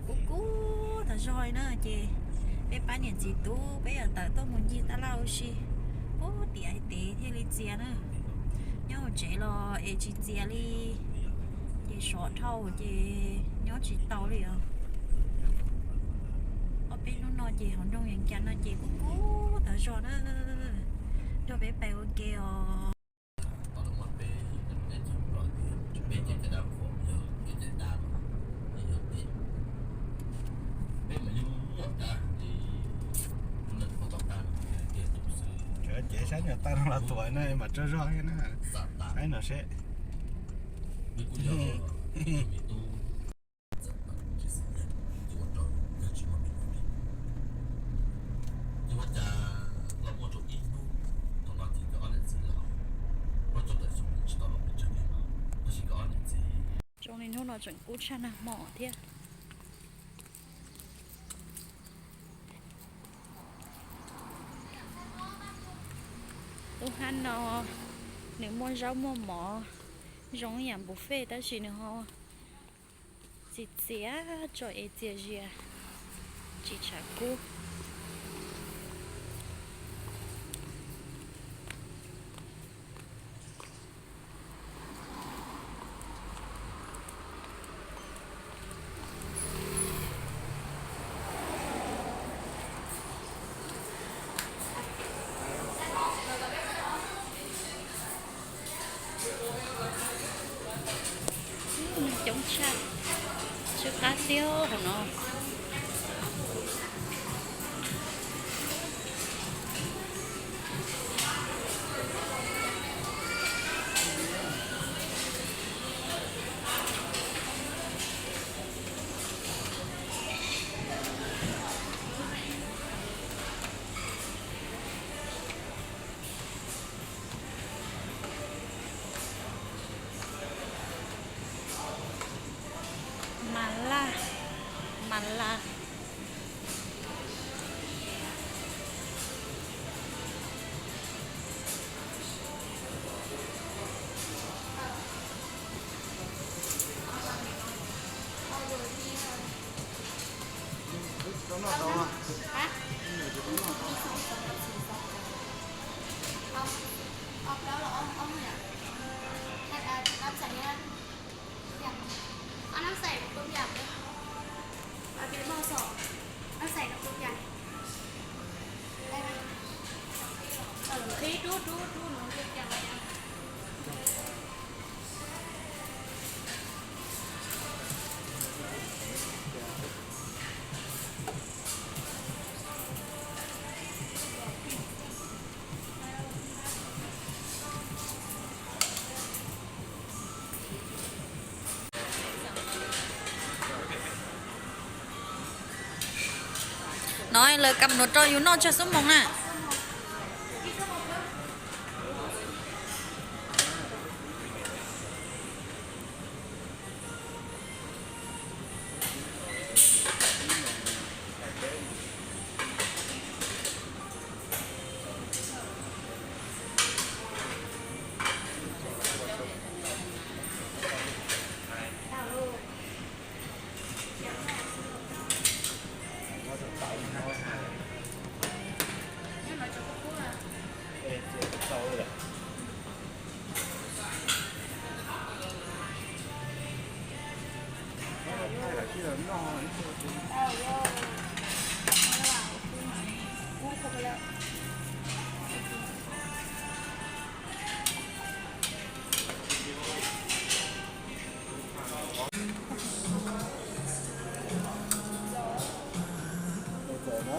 Kub kub tas zog li na ces peb pab niam txiv tub peb yuav tawm tuaj mus ncig taj laj ua si. Ub, tiam hais tias thiaj li txias na. Nyob hauv tsev los es tsis txias li, ces sov dhau ces nyob tsis tau li os. Ob peb hnub no ces hauv nroog Vias Cas no ces kub kub tas zog na. Nrog peb pais ua ke os. Ces saib nyuam tag no los tuam no mas tsaug zog thiab na. Saib no seb. Zoo li hnub no tseem kub tshaj nag hmo thiab. Lub hab no nws muaj zaub muaj mov zoo ib yam buffet tab sis nws ho txias txias tso es txias zias, tsis tshav kub. Coob tshaj, tsw qab tiag hauv no. Mas laj, mas laj. No lawv kam los rau yus noj tsawg xuab moos na.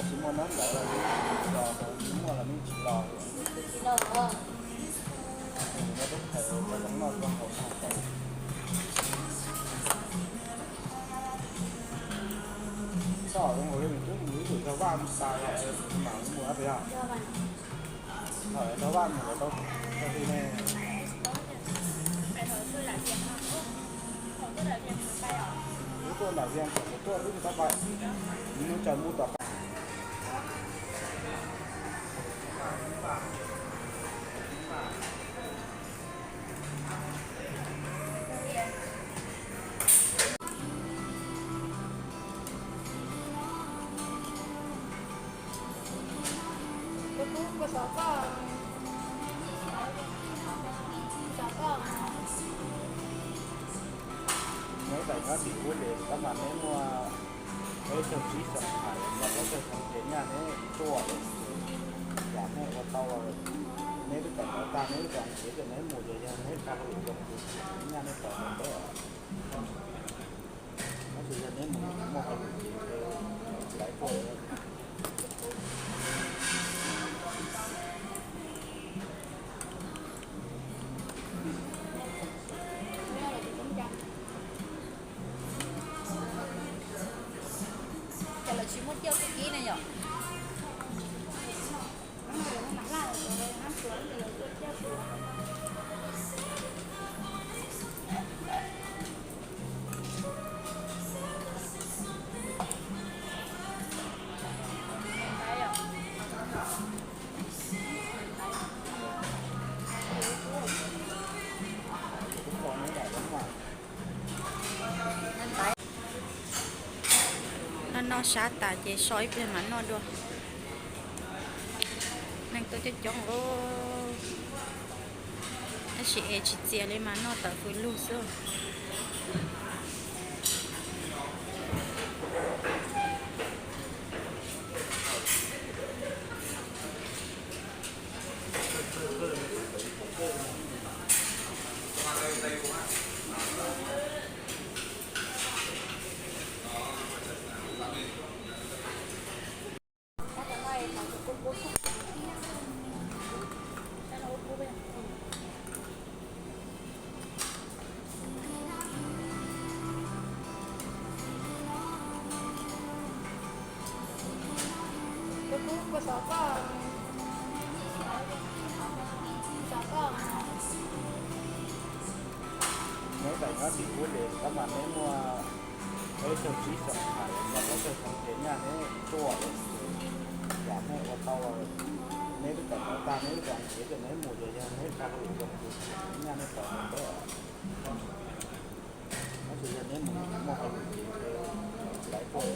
Tsis muaj nab ntawv los tsis muaj los tsis los. Toj zoo nkaus li nws twb mus ib tug rau vaj tas mam mus ua pem yog. Thaum rau vaj mus lawv tau rau ti ne. Wb tuaj nram Vias Cas kuv tuaj wb tsis tau pais, nws tsaws mus tom qab. Neb tawm nyob tim ub ces tab mas neb muaj peb caug tsib xees hais, yog peb caug xees ces nyaj neb tuaj, yam neb ua tau los neb twb tawm ntawv tag neb twb tau nrhiav tias neb mus ces yog neb tau hauj lwm zoo ces nyaj neb tau ntawv os. Tab sis yog neb mus muaj hauj lwm ces tsis laiv tuaj. Ces lawv tsis muaj coj tus kib ne yom? Noj noj sab tas ces so ib pliag mam noj dua. Neeg tuaj coob coob os, tab sis es tsis txias li mas noj tawm fws lug xwb. Neb tawm nyob tim ub ces tab mas neb muaj peb caug tsib xees hais, yog peb caug xees ces nyaj neb tuaj, yam neb ua tau los neb twb tawm ntawv tag neb twb tau nrhiav tias neb mus ces yog neb tau hauj lwm zoo ces nyaj neb tau ntawv os. Tab sis yog neb mus muaj hauj lwm ces tsis laiv tuaj.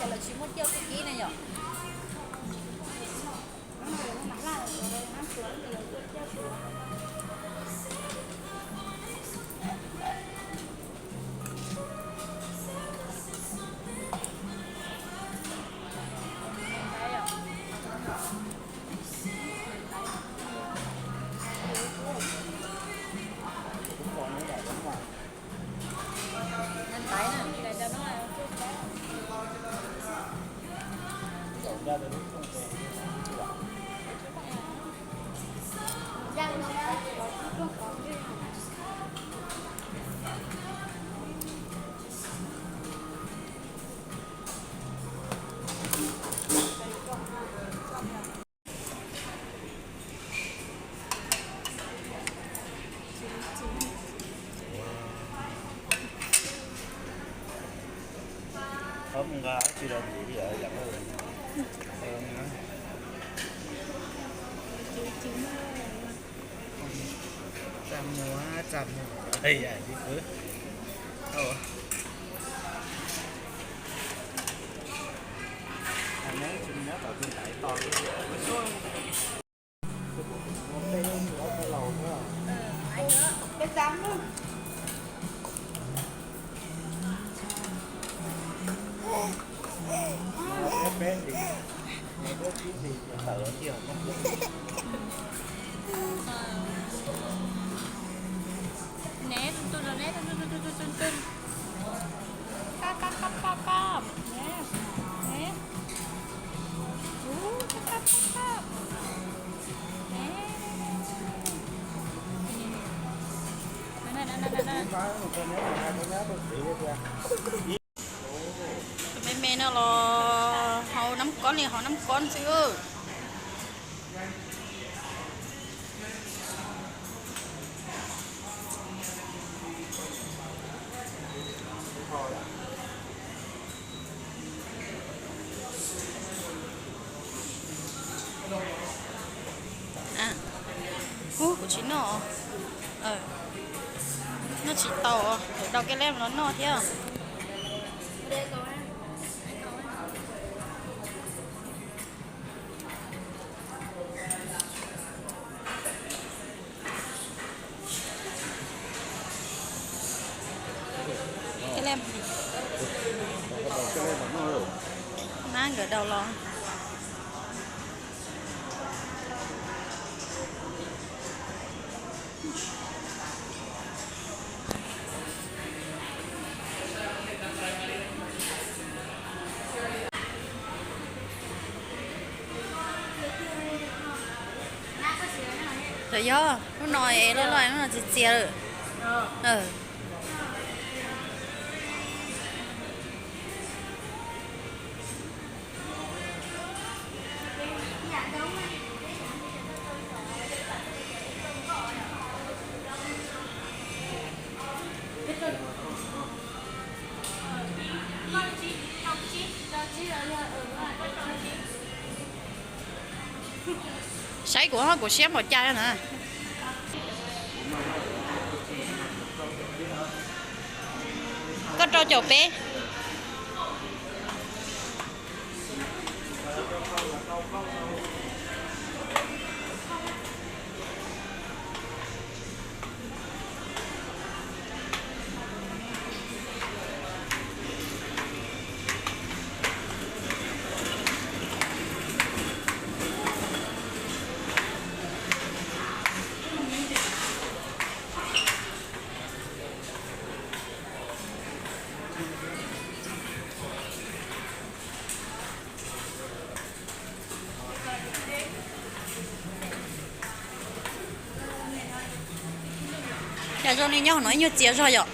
Ces lawv tsis muaj coj tus kib ne yom? Qhov mus nqa tsis los ntxiv li yam. Txaj muag, txaj muag, yam li kwv. Neb tsis nyob tom tus ntaiv tos li. Neb tus tus los neb tus tus tus tus tus. Pab pab pab pab pab. Neb, neb. Ub, pab pab pab pab. Neb. Tus me me no los haus nab kob li haus nab kob xwb. Tsis noj, noj tsis tau, rau keb leb los noj thiab. Nab nkawd daus los. Yog lub no es loj loj, lub no txias txias lawm. Saib kuv ho kuv siab npaum cas na. Koj rau caum peb. Cas zoo li nyob no ib nyuag txias zog yom.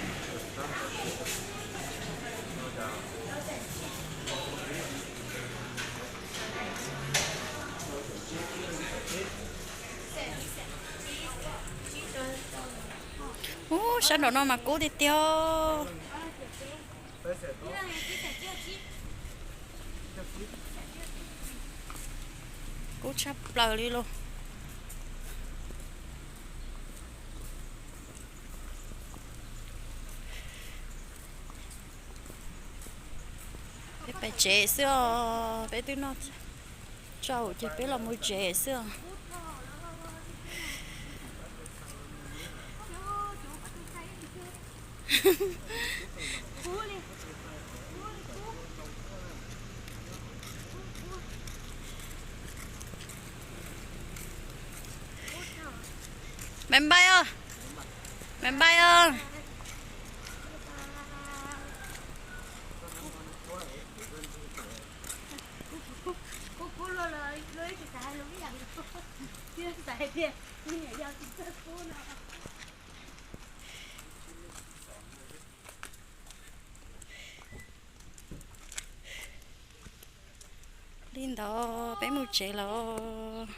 Ub, sab nraum no mas kub tiag tiag. Kub tshaj plaws li lauj. Peb pais tsev xwb os, peb twb noj tsaus ces peb los mus tsev xwb os. Bye bye os. Bye bye os. Li ntawd peb mus tsev lawm.